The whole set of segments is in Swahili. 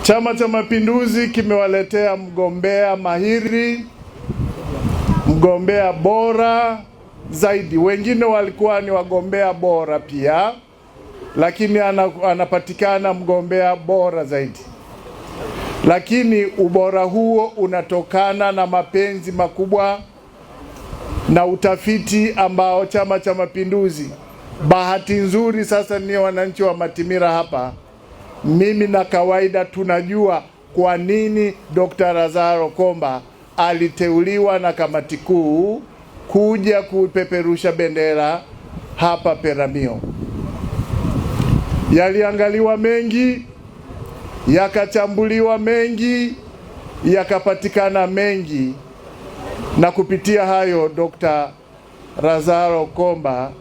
Chama cha Mapinduzi kimewaletea mgombea mahiri, mgombea bora zaidi. Wengine walikuwa ni wagombea bora pia, lakini anapatikana mgombea bora zaidi. Lakini ubora huo unatokana na mapenzi makubwa na utafiti ambao Chama cha Mapinduzi, bahati nzuri sasa ni wananchi wa Matimira hapa, mimi na kawaida tunajua kwa nini Dr. Lazaro Komba aliteuliwa na kamati kuu kuja kupeperusha bendera hapa Peramiho. Yaliangaliwa mengi, yakachambuliwa mengi, yakapatikana mengi, na kupitia hayo Dr. Lazaro Komba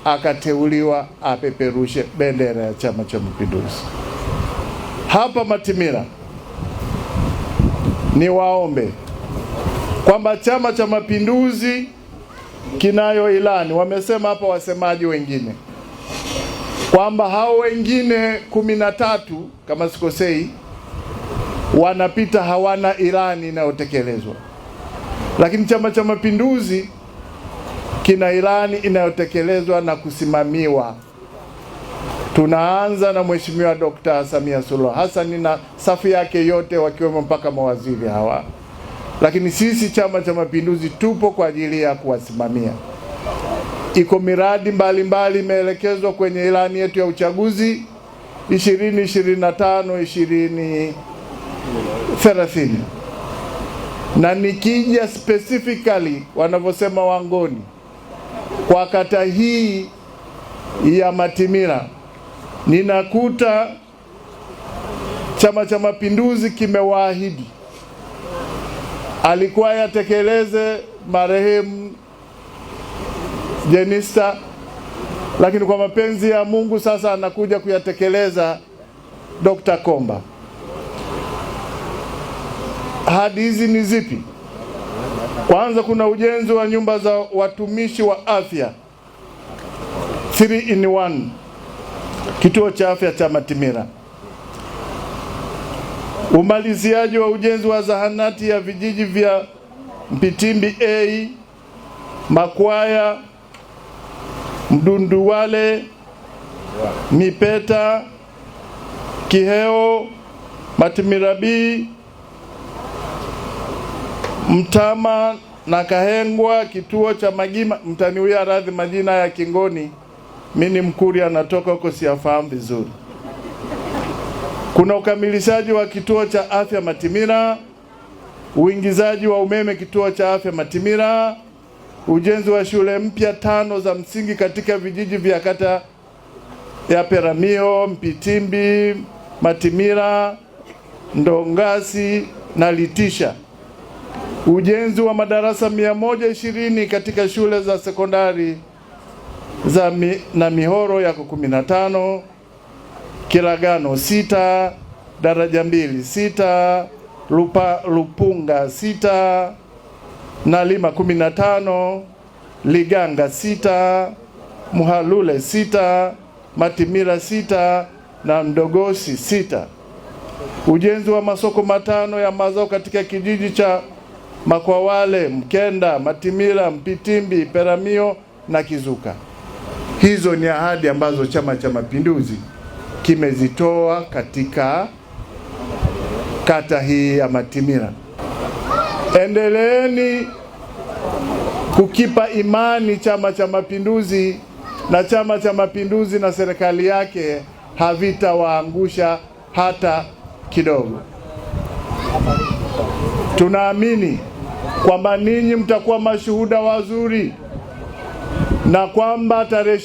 akateuliwa apeperushe bendera ya Chama cha Mapinduzi. Hapa Matimira ni waombe kwamba Chama cha Mapinduzi kinayo ilani. Wamesema hapa wasemaji wengine kwamba hao wengine 13 kama sikosei, wanapita hawana ilani inayotekelezwa, lakini Chama cha Mapinduzi kina ilani inayotekelezwa na kusimamiwa. Tunaanza na Mheshimiwa Dr. Samia Suluhu Hassan na safu yake yote wakiwemo mpaka mawaziri hawa, lakini sisi Chama cha Mapinduzi tupo kwa ajili ya kuwasimamia. Iko miradi mbalimbali imeelekezwa kwenye ilani yetu ya uchaguzi 2025 2030, na nikija specifically wanavyosema Wangoni kwa kata hii ya Matimira ninakuta Chama cha Mapinduzi kimewaahidi, alikuwa yatekeleze marehemu Jenista, lakini kwa mapenzi ya Mungu sasa anakuja kuyatekeleza Dr. Komba. Ahadi hizi ni zipi? Kwanza, kuna ujenzi wa nyumba za watumishi wa afya 3 in 1 kituo cha afya cha Matimira, umaliziaji wa ujenzi wa zahanati ya vijiji vya Mpitimbi A, Makwaya, Mdunduwale, Mipeta, Kiheo, Matimira B, Mtama na Kahengwa, kituo cha Magima. Mtaniwia radhi majina ya Kingoni, mimi ni Mkuria, natoka huko, siyafahamu vizuri. Kuna ukamilishaji wa kituo cha afya Matimira, uingizaji wa umeme kituo cha afya Matimira, ujenzi wa shule mpya 5 za msingi katika vijiji vya kata ya Peramiho, Mpitimbi, Matimira, Ndongasi na Litisha, ujenzi wa madarasa 120 katika shule za sekondari za na mihoro yako 15, Kilagano 6, daraja 2 6, Lupunga 6, Nalima 15, Liganga 6, Muhalule 6, Matimira 6 na Mdogosi 6. Ujenzi wa masoko 5 ya mazao katika kijiji cha Makwawale, Mkenda, Matimira, Mpitimbi, Peramiho na Kizuka. Hizo ni ahadi ambazo Chama cha Mapinduzi kimezitoa katika kata hii ya Matimira. Endeleeni kukipa imani Chama cha Mapinduzi, na Chama cha Mapinduzi na serikali yake havitawaangusha hata kidogo. Tunaamini kwamba ninyi mtakuwa mashuhuda wazuri na kwamba tarehe